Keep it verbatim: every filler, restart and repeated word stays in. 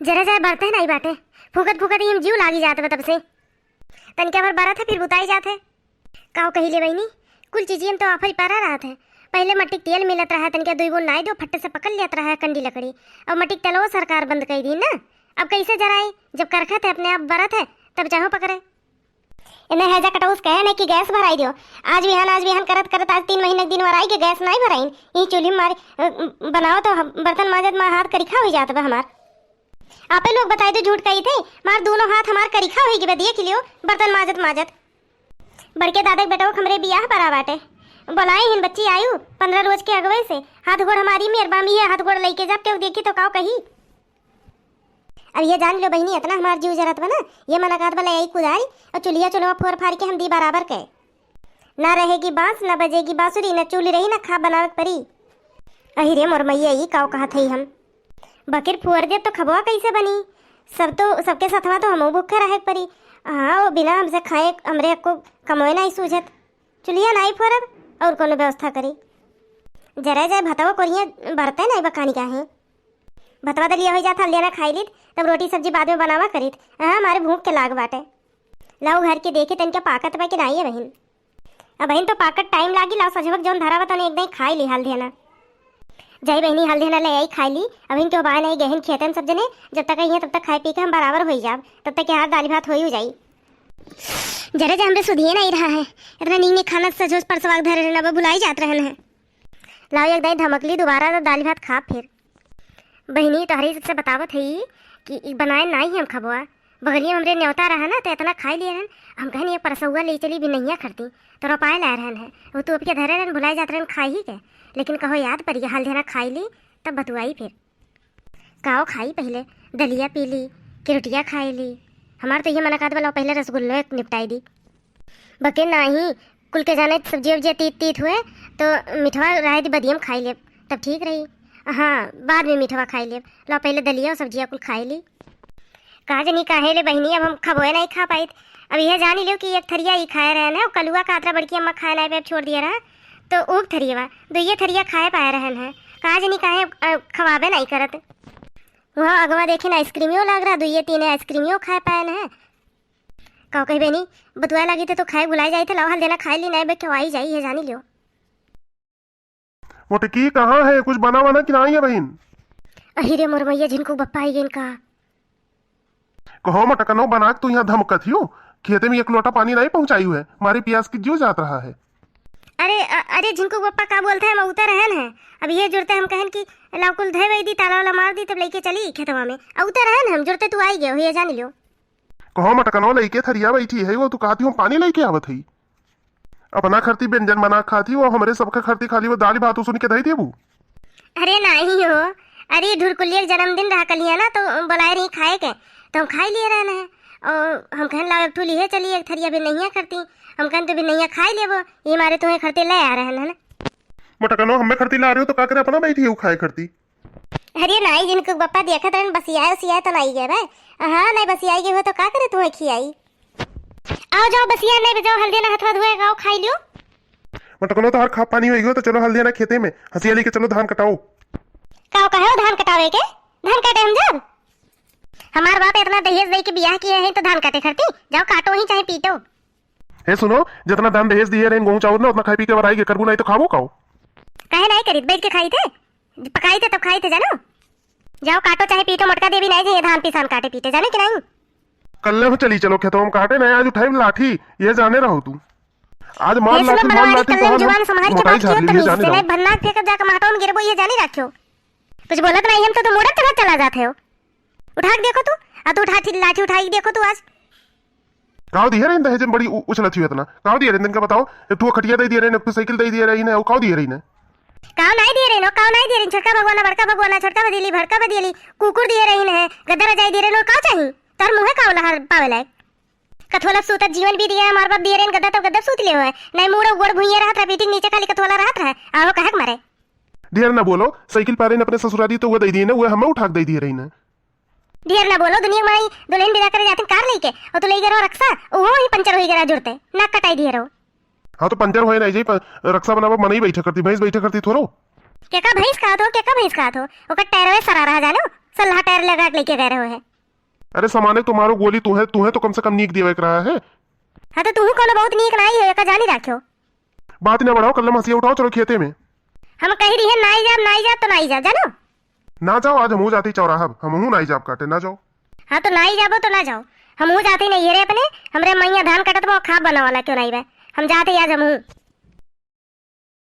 जरा जाए बरते नाई बाटे, फूकत फूकत ही हम जीव लागी जात बा तब से। तनिका भर बरत है फिर बुताई जात है। काव कही ले बहिनी, कुल चीजियन तो आफरी परा रहत है। पहिले मट्टी के तेल मिलत रहा, तनिका दुई बूंद नाई दो, फट्टे से पकड़ लेत रहा कंडी लकड़ी। अब मट्टी के तेलवो सरकार बंद कई दी ना। अब कैसे जराई? जब करखत है, अपने आप बरत है, तब चाहो पकड़े। इन्हें हैजा कटौस कहे नहीं कि गैस भराई दियो। आज बिहान, आज बिहान करत करत आज तीन महीने के दिन भराई के गैस नहीं भराइन। यही चूल्ही मारे, अ, बनाओ तो हम बर्तन मांजत मा हाथ करिखा हो जात बा हमार। आपे लोग बताई दो झूठ कही थे, मार दोनों हाथ हमार करिखा होई गए बा, देख लियो बर्तन मांजत मांजत। बड़के दादा के बेटवा के हमरे बियाह परा बाटे, बोलाए हिन बच्ची आयु पन्द्रह रोज के अगवे से। हाथ गोड़ हमारी मेर बामी है, हाथ गोड़ लइके जब केहू देखी तो काव कही। अब ये जान लो बहिनी, इतना हमार जीव जरत बा ना, ये मना कहत बा ले आई कुदारी और चुलिया चुलवा फोर फार के हम दी बराबर के। ना रहेगी बांस, ना बजेगी बांसुरी, ना चूल्ही रही, ना खा बनावे के परी। अही रे मोर मैया, ई काव कहत हई हम। बकिर फोर देब तो खबवा कैसे बनी? सब तो, सबके सथवा तो हमहू भूखे रहे के परी। हाँ, वो बिना हमसे खाए हमरे को कमोए नहीं सूझत। चुलिया नहीं फोरब और कोनो व्यवस्था करी। जरा जाए भतवा कोरिया बरते नहीं बकानी काहे। भतवा दलिया हो जात, हल्दिया ना खाई लीत, तब रोटी सब्जी बाद में बनावा करीत। हाँ, हमारे भूख के लाग बाटे। लाओ घर के देखे तनिका पाकत बा कि नाई है बहिन। अब बहिन तो पाकत टाइम लागी, लाओ सजवक जौन धरा बा तौने एक दाई खाई ली हल्दिया ना। जाई बहिनी हल्दिया ना ले आई खाई ली। अब इनके बाय नहीं गहन खेतन सब जने, जब तक अइहें तब तक खाए पी के हम बराबर होई जाब, तब तक यहाँ दाल भात होई हो जाई। जरे जे हमरे सुधिए नहीं रहा है, इतना नीक नीक खाना सजोस परसवा के धरे रहना बा, भुलाई जात रहन है। लाओ एक दाई धमकली दोबारा तो दाल भात खा फिर। बहिनी, तोहरे सबसे बतावत हई कि ई बनाए नाई हम खबवा। बगलिया में हमरे न्योता रहा ना, तो इतना खाई लिए रहन। हम कहन, "ये परसौआ ले चली बिनैया खरती, तो रोपाए लाए रहन है। वो तू अपिया धरे रहन, भुलाए जात रहन खाई ही के।" लेकिन कहो याद पड़ी, हल्दिया ना खाई ली, तब बतुआई फिर। काओ खाई पहिले, दलिया पी ली, कि रोटिया खाई ली। हमार तो ये मना कहत बा, "लाओ पहिले रसगुल्लो एक निपटाई दी।" बके नाही, कुल के जाने सब्जी उब्जी तीत तीत हुए, तो मिठवा रहे दी बदियम खाई लेब, तब ठीक रही। हाँ, बाद में मिठवा खाई लेब। लो, पहिले दलिया और सब्जिया कुल खाई ली। का जनी काहे ले बहिनी, अब हम खबोए नहीं खा पाइत। अब यह जानी लियो कि एक थरिया ही खाए रहन है, कलुआ का अतरा बड़की अम्मा खाए नहीं पे छोड़ दिया रहा, तो ऊब थरिया, दुइये थरिया खाए पाए रहन है। का जनी काहे, अ, खवाबे नहीं करत। वहाँ अगवा देखिन आइसक्रीमियो लाग रहा, दुइये तीन आइसक्रीमियो खाए पाए न है। का कही बहिनी, बतुआ लागी थे तो खाए भुलाई जाई थे, लाओ हल्दिया ना खाए ली, नहीं बे खवाई जाई है, जानी लियो। मोटकी कहाँ है, कुछ बना वना कि नहीं है बहिन? अही रे मोर मैया, झिनकू बप्पा आई गइन का। कहो मटकनो बना के तू यहाँ धमकत हियो, खेते में एक लोटा पानी नहीं पहुँचाई हुए, मारे प्यास की जीव जात रहा है। अरे, अ-, अरे झिनकू बप्पा का बोलते हैं, हम उतर रहन है। अब ये जुड़ते हम कहन कि लाओ कुल धे वही दी, ताला वाला मार दी, तब लेके चली खेतवा में। अ उतर रहन हम जुड़ते तू आई गयो, ये जान लियो। कहो मटकनो लइके थरिया बैठी है, वो तू कहती हूँ पानी लइके आवत है। अपना खरती व्यंजन बना खाती हो, हमरे सबका खरती खाली वो दाल भात सुन के धई देबू। अरे नहीं हो, अरे ढुरकुलिया के जन्मदिन रहा कलिया ना, तो बोलाए रही खाए के, तो हम खाई लिए रहन है। और हम कहन लाओ एक ठू लिहे चली एक थरिया भी नहीं करती, हम कहन तो भी नहीं खाई लेबो, ये मारे तुम्हें खरती ले आ रहन है ना। मटकनो हमें खरती ला रहे हो तो का करे, अपना बैठी है वो खाए खरती। अरे नाई, जिनको बप्पा देखत रहन, बसियाए उसियाए तो नाई गए बे। हाँ, नाई बसियाई गए हो तो का करे तुम्हें खियाई? आओ जाओ, बसिया नाई बजाओ, हल्दी ना हथवा धोए, आओ खाई लियो। मटकनो तो हर खा पानी होई गयो, तो चलो हल्दी ना खेते में, हंसिया लेके चलो धान कटाओ। का कहे हो धान कटावे के? धान काटे हम जब? हमार बाप इतना दहेज दे के बियाह किए हैं तो धान काटे खरती? जाओ काटो ही चाहे पीटो। हे सुनो, जितना दान दहेज दिए रहे गोहूं चाउर ना, उतना खाई पी के बराई के करबू, नहीं तो खाबो काओ। काहे नहीं करीत, बैठ के खाई थे, पकाई थे तब खाई थे, जानो। जाओ काटो चाहे पीटो, मोटका देवी नहीं जाइए धान पिसान काटे पीटे, जाने कि नहीं? कल्ले हो चली चलो खेतों में काटे, नहीं आज उठाई लाठी, ये जाने रहो तू। आज मार ये सुनो लाठी, मार बड़वारी, लाठी, कल्ले तोहार जुबान संभाल के मोटाई बात कियो, झाड़ ली, ये तमीज जाने से रहो। नहीं भन्ना फेंक जाके माटो में गिरबो, ये जाने रखियो। कुछ बोलत नहीं हम तो, तो मुड़त चला, चला जाते हो। उठा के देखो तू, आ तू उठा ठी-, लाठी उठाई के देखो तू आज। काव दिए रही दहेज में बड़ी उ-, उछलत हुई इतना? काव दिए रही इनका बताओ? एक ठो खटिया दे दिए रही, एक ठो साइकिल दे दिए रही ने, और काव दिए रही ने? काव नहीं दिए रही नो, काव नहीं दिए रही। छोटका भगवाना, बड़का भगवाना, छोटका बदली, भड़का बदली, कुकुर दिए रही ने, गद्दा रजाई दिए रही नो, काव चाहिए? तार मुँहे काव लहर पावे लायक? कथोलब सूतत जीवन बीत गया, हमार बाप दिए रहे गद्दा तब गद्दा सूत ले हुए। नहीं मूड़ गोड़ भुइये रहत रहा, पीठी के नीचे खाली कथोला रहत रहा। आओ कहे के मारे। ढेर ना बोलो, साइकिल पारे ने अपने ससुरारी तो वो दे दिए ने, वो हमें उठा के दे दिए रही ने। ढेर ना बोलो, दुनिया माई दुल्हन विदा करे जाथिन कार लेके, और तू ले गए रहो रक्सा, वो ही पंचर होई गया जुड़ते, नाक कटाई दिए रहो। हाँ तो पंचर होए नहीं जाई, प-, रक्सा बनावा मनई बैठे करती, भैंस बैठे करती थोड़ो। केका भैंस कहत हो, केका भैंस कहत हो? ओकर टैरवे सरा रहा जानो, सल्लाह टैर लगा के लेके गए रहो है। अरे समाने तो मारो गोली, तू है, तू है तो कम से कम नीक देवे के रहा है। हाँ तो तू कोनो बहुत नीक नाई है, एका जानी राख्यो। बात ना बढ़ाओ, कल्लम हंसिया उठाओ, चलो खेते में। हम कही रही है नाई जाब, नाई जाब तो नाई जाब, जानो। ना जाओ, आज हमहू जाती चौराहा, हमहू नाई जाब काटे, ना जाओ। हाँ तो नाई जाबो तो ना जाओ, हमहू जाती नहीं है रे अपने, हमरे मैया धान कटत बा, खाब बनावाला क्यों नाई बा, हम जाती आज हमहू।